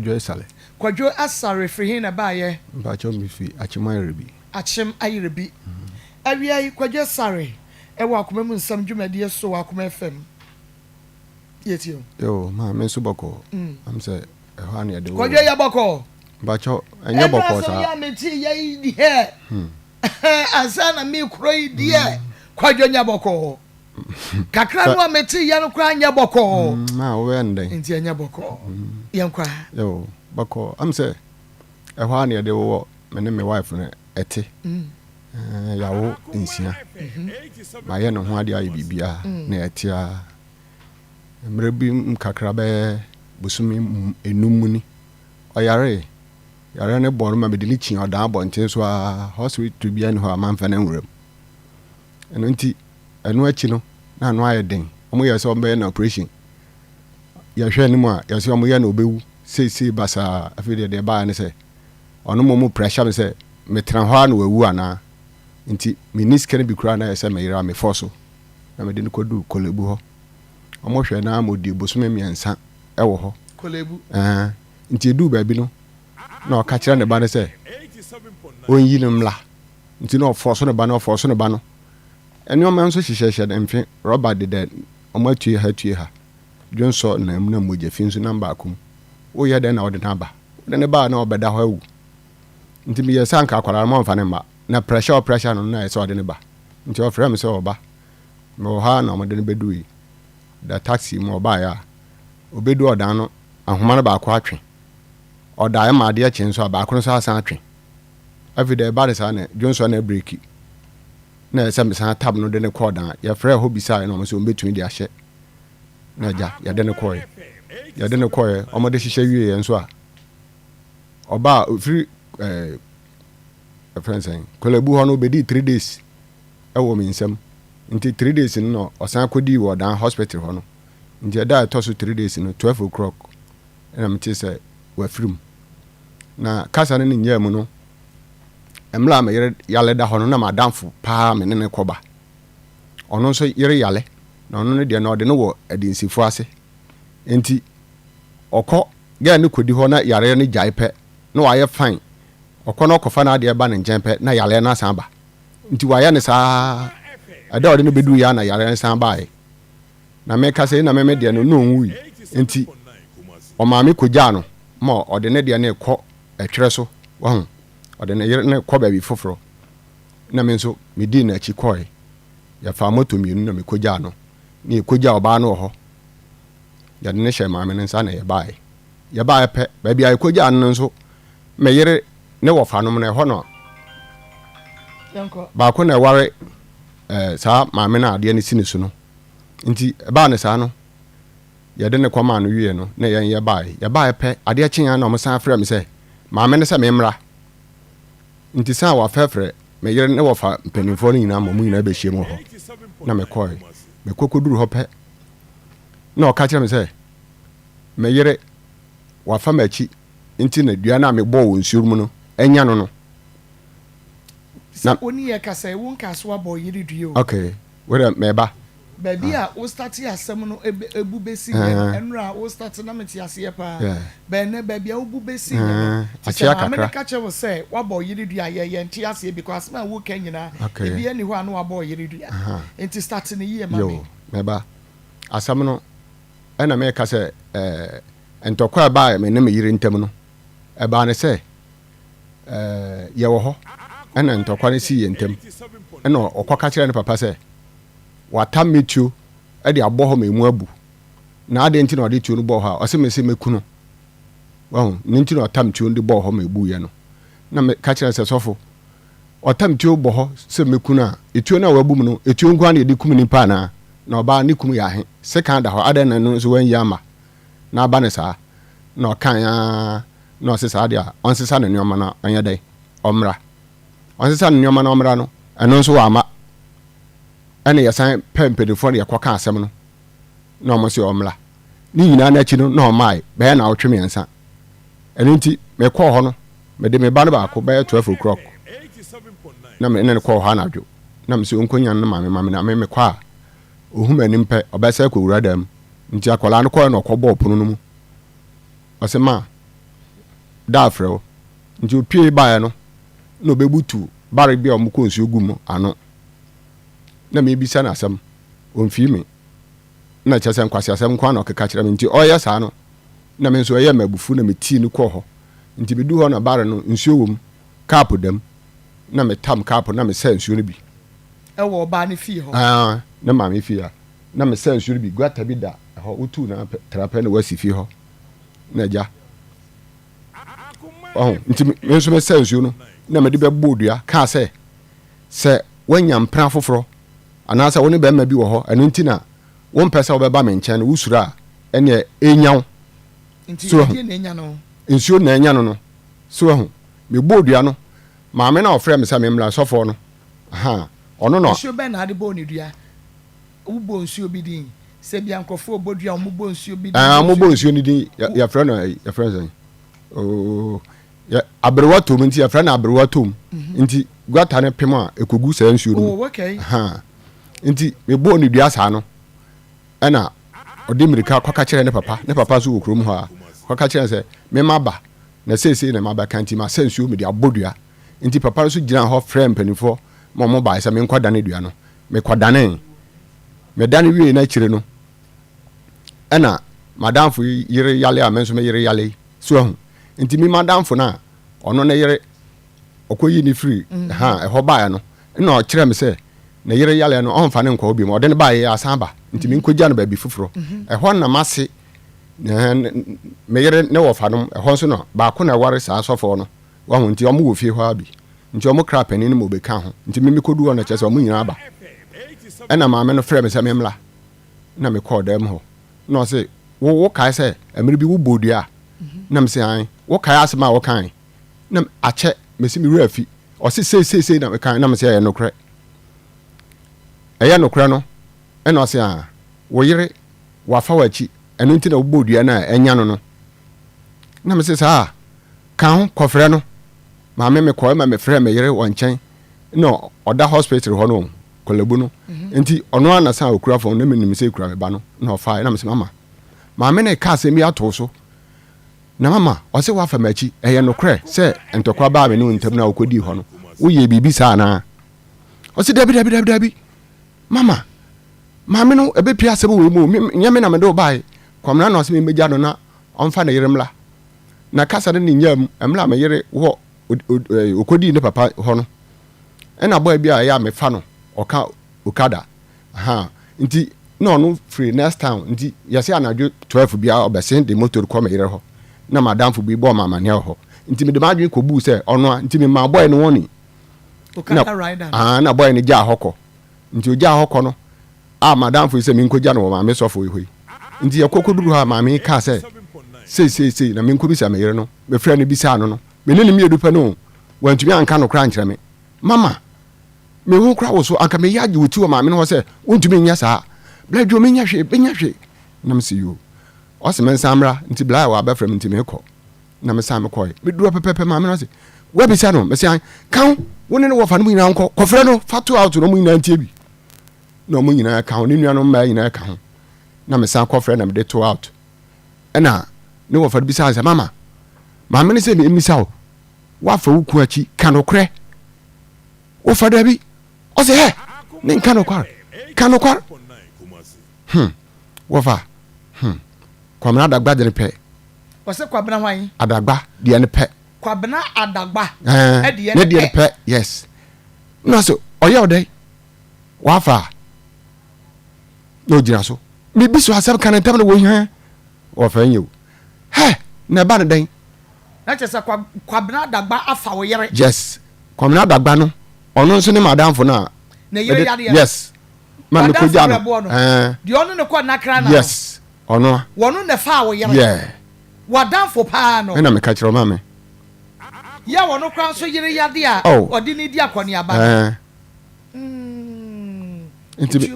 Kwadwo Asare. Kwadwo Asare firi he na ɛbaeɛ? Mpakyɛw me fi Akyem Ayerɛbi. Akyem Ayerɛbi. Awia yi Kwadwo Asare wɔ Akoma mu Nsɛm dwumadie so wɔ Akoma FM. Yɛtie o. Yoo maa me nso bɔkɔɔ. Am sɛ ɛhɔ a na yɛde wo. Kwadwo yɛ bɔkɔɔ. Mpakyɛw ɛnyɛ bɔkɔɔ saa. Ɛna asɛm yi a mete yɛ yi deɛ ansa na mekuro yi deɛ Kwadwo nyɛ bɔkɔɔ. Kakra no a mete yɛ no koraa nyɛ bɔkɔɔ. Mm, na wobɛyɛ no dɛn? Nti ɛnyɛ bɔkɔɔ. Mm. Yɛnkɔ a. Yo, bɔkɔɔ. Am sɛ ɛhɔ a na yɛde wowɔ me ne me wife no ɛte. Mm. Eh, yɛawo nsia. Mm-hmm. Mayɛ ne ho adeɛ ayɛ biribiara mm. na ɛte a. Mmerɛ bi mu kakra bɛyɛ bosome enum mu ni. Ɔyaree. Yareɛ no bɔɔ no ma mede no kyii ɔdan abɔnten so a hospital biara ni hɔ a mamfa no anwura mu. Ɛno nti, ɛno akyi no, na ano ayɛ den. Wɔyɛɛ sɛ wɔbɛyɛ no operation. Yɛhwɛ anim a, yɛsɛ wɔyɛ no ɔbɛwu seesei basaa. Afei deɛ deɛ ɛbaeɛ ne sɛ, ɔno mmom pressure me sɛ metena hɔ ara na wawu anaa. Nti menni sika no bi koraa na ayɛ sɛ meyera mefɔ so na mede no kɔduu Korle Bu hɔ. Wɔhwɛɛ no ara ma ɔdii bosome mmiɛnsa wɔ hɔ. Korle Bu. Ɛɛ, nti ɛduu baabi no, na ɔka kyerɛ ne ba no sɛ ɔnyi no mmra. Nti na ɔfɔɔso ne ba no, ɔfɔɔso ne ba no. Nneɛma nso hyehyɛhyɛ ne mfe, rɔba deda wɔn atue ha atue ha, dwonsɔ nam mu na mogya fi nso nam baako mu. Woyɛ dɛn na wode no aba? Wode no ba a na ɔbɛda hɔ awu. Nti meyɛɛ sɛ anka akwadaa no moamfa no mma. Na pressure a ɔpressure no no na ayɛ sɛ ɔde no ba. Nti ɔfrɛɛ me sɛ ɔba. Mewɔ hɔ ara na wɔde no bɛdui. Da taxi mu ɔbaeɛ a, ɔbɛdu ɔdan no, ahoma no baako atwe. Ɔdaeɛ ma adeɛ kyee nso a, baako no nso asan atwe. Afei deɛ ɛba no saa na dwonsɔ no abreaki na ɛsɛ sɛ mesan tab no de no kɔɔ dan. Yɛfrɛɛ hɔ bisaeɛ na wɔn sɛ wɔbɛtumi de ahyɛ na agya yɛde no kɔeɛ. Yɛde no kɔeɛ wɔde hyehyɛ wieeɛ nso a ɔbaa ɔfiri ɛɛ ɛfrɛ no sɛn Korle-Bu hɔ no ɔbɛdii 3 days ɛwɔ me nsam nti 3 days no na ɔsan kɔdii wɔ dan hospital hɔ no nti ɛda a ɛtɔ so 3 days no 12 o'clock ɛna mete sɛ wafiri mu. Na kasa no ne nyaa mu no, mmerɛ a me yere yale da hɔ no, na m'adamfo paa me ne no kɔba. Ɔno nso yere yale, na ɔno no deɛ na ɔde no wɔ adinsifo ase. Nti ɔkɔ gɛɛ no kɔdi hɔ na yareɛ no gyae pɛ, na wayɛ fine. Ɔkɔ na ɔkɔfa n'adeɛ ba ne nkyɛn pɛ, na yareɛ no asan aba. Nti wayɛ no saa, ɛda a ɔde no bɛduruiɛ a na yareɛ no san baeɛ. Na meka sɛ, na me me deɛ no, na ɔnwui. Nti ɔmaa me kɔgyaa no ma ɔde ne deɛ no rekɔ ɛtwerɛ so, wahu, ɔde ne yere no rekɔ baabi foforɔ. Na me nso medii n'akyi kɔe. Yɛfaa moto mmienu na mekɔgyaa no. Na yɛkɔgyaa ɔbaa no wɔ hɔ. Yɛde no hyɛɛ maame no nsa na yɛbaeɛ. Yɛbaeɛ pɛ, baabi a yɛkɔgyaa no no nso, me yere ne wɔfanom no, ɛhɔ na baako na ɛware eh, saa maame no a adeɛ no si ne so no. Nti ɛbaa no saa no, yɛde no kɔmaa no wieɛ no, na yɛn yɛbaeɛ. Yɛbaeɛ pɛ, adeɛ kyeeɛ ara na wɔsan frɛɛ me sɛ maame no sɛ memmra. Nti san wɔafrɛfrɛ me yere ne wɔfa mpanimfoɔ no nyinaa ma wɔn nyinaa bɛhyiam wɔ hɔ. Na mekɔe. Mekɔ kɔduru hɔ pɛ, na ɔka kyerɛ me sɛ me yere wafa m'akyi nti na dua no a mebɔɔ wɔ nsuo mu no anya no no. Sɛ wo ne yɛ kasa yi, wo nkaa sɛ woabɔ wo yere dua o. Okay, wo dɛ meba. Baabi a wo starte asɛm no bu bɛsi nnɛ no, ɛnora a wo starte na mete aseɛ paa, but ɛnnɛ baabi a wobu bɛsi nnɛ no, te sɛ maame no ka kyerɛ wo sɛ woabɔ wo yere dua a, yɛ yɛnte aseɛ because asɛm a woreka nyinaa, ebiara nni hɔ a na woabɔ wo yere dua. Nti starte no yie ma me. Yoo, meba. Asɛm no, ɛna meka sɛ ɛɛ ntɔkwa a ɛbaa me ne me yere ntam no, ɛbaa no sɛ ɛɛ yɛwɔ hɔ ɛna ntɔkwa no sii yɛn ntam. Ɛna ɔkɔka kyerɛɛ ne papa sɛ watam me tuo de abɔ hɔ ma emu abu. Na adɛn nti na ɔde tuo no bɔɔ hɔ a ɔse mese mɛku no. Wahu, ne nti na ɔtam tuo no de bɔɔ hɔ ma ebuiɛ no. Na meka kyerɛ no sɛ sɔfo, ɔtam tuo bɔ hɔ sɛ mɛku no a, etuo no a wabu mu no, etuo nko ara na yɛde kum nipa anaa? Na ɔbaa ne kum yɛ ahe? Sekan da hɔ, adɛn na ɛno nso wanyi amma na aba no saa? Na ɔkae ara na ɔse saa deɛ a, ɔnsesa ne nneɛma na ɔnyɛ dɛn? Ɔmmra. Ɔnsesa ne nneɛma na ɔmmra no, ɛno nso wamma. Ɛna yɛsan pɛɛ mpanimfoɔ no yɛkɔka asɛm no na wɔn se ɔmmra. Ne nyinaa no akyi no na ɔmmae bɛyɛ naawɔtwe mmiɛnsa. Ɛno nti mekɔɔ hɔ no, mede me ba no baako bɛyɛ 12 o'clock na me ne no kɔɔ hɔ anadwo na mese ɔnkɔnya no maame ma me na me mekɔ a ɔhu m'anim pɛ ɔbɛsɛ akɔwura dan mu. Nti akwadaa no kɔɛ na ɔkɔbɔɔ pono no mu. Ɔse ma. Da afrɛ wo. Nti opue baeɛ no, na ɔbɛbutu bare bi a wɔkɔ nsuo gu mu ano. Na mebisa no asɛm, ɔmfii me. Na kyerɛ sɛ nkwaseasɛm nko ara na ɔkeka kyerɛ me. Nti ɔreyɛ saa no, na me nso ɛyɛɛ me abufuo na metii no kɔɔ hɔ. Nti meduu hɔ na bare no, nsuo wɔ mu, kaapo da mu. Na metam kaapo na mesaa nsuo no bi. Ɛwɔ ɔbaa no fie hɔ? Aane, ne maame fie a. Na mesaa nsuo no bi. Guata bi da hɔ, wotuu no ara pɛ, tra pɛ na woasi fie hɔ. Na agya. Wahu? Nti me nso mesaa nsuo no na mede bɛbɔɔ dua kaa sɛ, sɛ woanya mpena foforɔ anaasɛ wo ne barima bi wɔ hɔ, ɛno nti na wompɛ sɛ wobɛba me nkyɛn no, wosuro a, ɛnneɛ ɛnya wo. Nti So wahu? ɛdeɛn na ɛnya no? Nsuo na ɛnya no no. So wahu? Mebɔɔ dua no, maame no a ɔfrɛɛ me sɛ memmra, sɔfoɔ no, ahaa, ɔno na. Nsuo bɛn na ade bɔɔ ne dua? Wobɔ nsuo bi din? Sɛ ebia nkurɔfoɔ rebɔ dua a, wɔbɔ nsuo bi din. Ɛɛ, wɔbɔ nsuo no din. Yɛfrɛ no ɛyi, yɛfrɛ no sɛn? Oo, yɛ aberewa tom nti yɛfrɛ no aberewa tom. Mhm. Nti guata no pem a ekogu saa nsuo no mu. Oh, okay. Ha. Nti mebɔɔ ne dua saa no, ɛna ɔde mmirika kɔka kyerɛ ne papa. Ne papa nso wɔ kurom hɔ a, kɔka kyerɛ no sɛ mema ba na seesei na mabɛka nti masɛ nsuo mede abɔ dua. Nti papa no nso gyinaa hɔ frɛɛ mpanimfoɔ ma wɔbaeɛ sɛ menkɔdane dua no. Mekɔdanee. Medane wiei no akyire no, ɛna m'adamfo yi yere yale a me nso me yere yale yi. So ahu? Nti me m'adamfo no a ɔno ne yere ɔkɔyi ne firi mm. ha ɛhɔ baeɛ no, ɛna ɔkyerɛ me sɛ ne yere yale no ɔmfa ne nkɔ hɔ biom. Ɔde no baeɛ asan aba. Nti mm. menkɔgya no baabi foforɔ. Mm-hmm. Ɛhɔ na m'ase me yere ne wɔfa nom ɛhɔ nso na baako na ɛware saa sɔfoɔ no. Wahu? Nti ɔmo wɔ fie hɔ ara bi. Nti ɔmo kraa panin no ma ɔbɛkaa ho. Nti me mekɔduu hɔ no kyerɛ sɛ ɔmo nyinaa aba. Ɛna maame no frɛɛ me sɛ memmra. Na mekɔɔ dan mu hɔ. Na ɔse, wo wokae sɛ mmerɛ bi wobɔɔ dua a? Na mese, aane. Wokae asɛm a wokae? Na akyɛ, mese me werɛ afi. Ɔse, sei sei sei na mekae. Na mese, ɛyɛ nokorɛ. Ɛyɛ nokorɛ no? Ɛna ɔse, aa, wo yere wafa w'akyi, ɛno nti na wobɔɔ dua no a anya no no. Na mese, saa a? Ka ho kɔfrɛ no. Maame mekɔe ma mefrɛɛ me yere wɔ nkyɛn na ɔda hospital hɔ no Korle-Bu no. Nti ɔno ara na san okura phone na menim sɛ ekura me ba no na ɔfae na mese mama maame no reka asɛm bi ato wo so na mama ɔse woafa m'akyi ɛyɛ nokorɛ sɛ ntɔkwa baa me ne wo ntam na wokɔdii hɔ no woyɛɛ biribi saa anaa? Ɔse dabi dabi dabi dabi mama maame no ɛbɛpie asɛm wei mu o nyɛ me na mede wo bae Kwamena na ɔse memmɛgya no na ɔmfa ne yere mmra. Na kasa no ne nyaa mu mmerɛ a me yere wɔ ɔkɔdii ne papa hɔ no, ɛna bɔɛ bi a ɛyɛ a mefa no ɔka Okada ha nti na ɔno firi next town nti yɛsɛ anadwo 12 biara ɔbɛsen de motor kɔ me yere hɔ na madamfo bi bɔɔ me amaneɛ wɔ hɔ nti mede m'adwene kɔbuu sɛ ɔno a nti memaa bɔɛ no wɔne na, na bɔɛ no gyaa hɔ kɔ nti ɔgyaa hɔ kɔ no a m'adamfo yi sɛ menkɔgya no wɔ maame sɔfo yi hɔ yi. Nti yɛkɔ kɔduru hɔ a maame yi kaa sɛ sei sei sei na menkɔbisa me yere no. Mefrɛɛ no bisaa no no, me ne no mmienu pɛ no o, wantumi anka nokorɛ ankyerɛ me. Mama, me ho koraa woso, anka meyɛ agye wo ti wɔ maame no hɔ sɛ wontumi nyɛ saa. Bla dwo menyɛ hwee, menyɛ hwee. Na mese yoo. Ɔse mensan mmra, nti bla a wabɛfrɛ me nti mekɔ. Na mesan mekɔe. Meduru hɔ pɛpɛpɛ maame no se, woabisa no? Mese ae. Ka ho, wo ne ne wɔfa no mo nyinaa nkɔ, kɔfrɛ no, fa to out na ɔmo nyinaa ntie bi. na wɔn nyinaa ka ho, ne nuanom mmaa nyinaa ka ho. Na mesan kɔfrɛ na mede to out. Ɛna ne wɔfa no bisaa sɛ, mama, maame no sɛ memmisa wo, woafa wo kun akyi, ka nokorɛ. Wofa dabi. Ɔsɛ hɛ, ne nka nokwar, ka nokwar. Wɔfa, Kwamena Adagba de no pɛ. Ɔsɛ Kwabena hwan? Adagba deɛ no pɛ. Kwabena Adagba deɛ no pɛ. Ne deɛ no pɛ, yes. Na sɛ ɔyɛ ɔdɛn? Wafa a, na ogyina so. Biribi so asɛm ka no ntɛm na wɔhia wɔfɛ nyɛ o. Hɛ, na ɛba no dɛn? Na kyerɛ sɛ Kwabena Adagba afa wo yere. Yes, Kwabena Adagba no, ɔno nso ne madamfo no a. Ne yere yadeɛ no. Yes. Ma me kogya no. W'adamfo brɛboɔ no. Deɛ ɔne no kɔ Nakra na no. Yes, ɔno a. Wɔno na ɛfaa wo yere. Yeah. W'adamfo paa no. Ɛna meka kyerɛ ɔma me. Yɛ ɔno koraa nso yere yadeɛ a ɔde no di akɔneaba no. Nti me.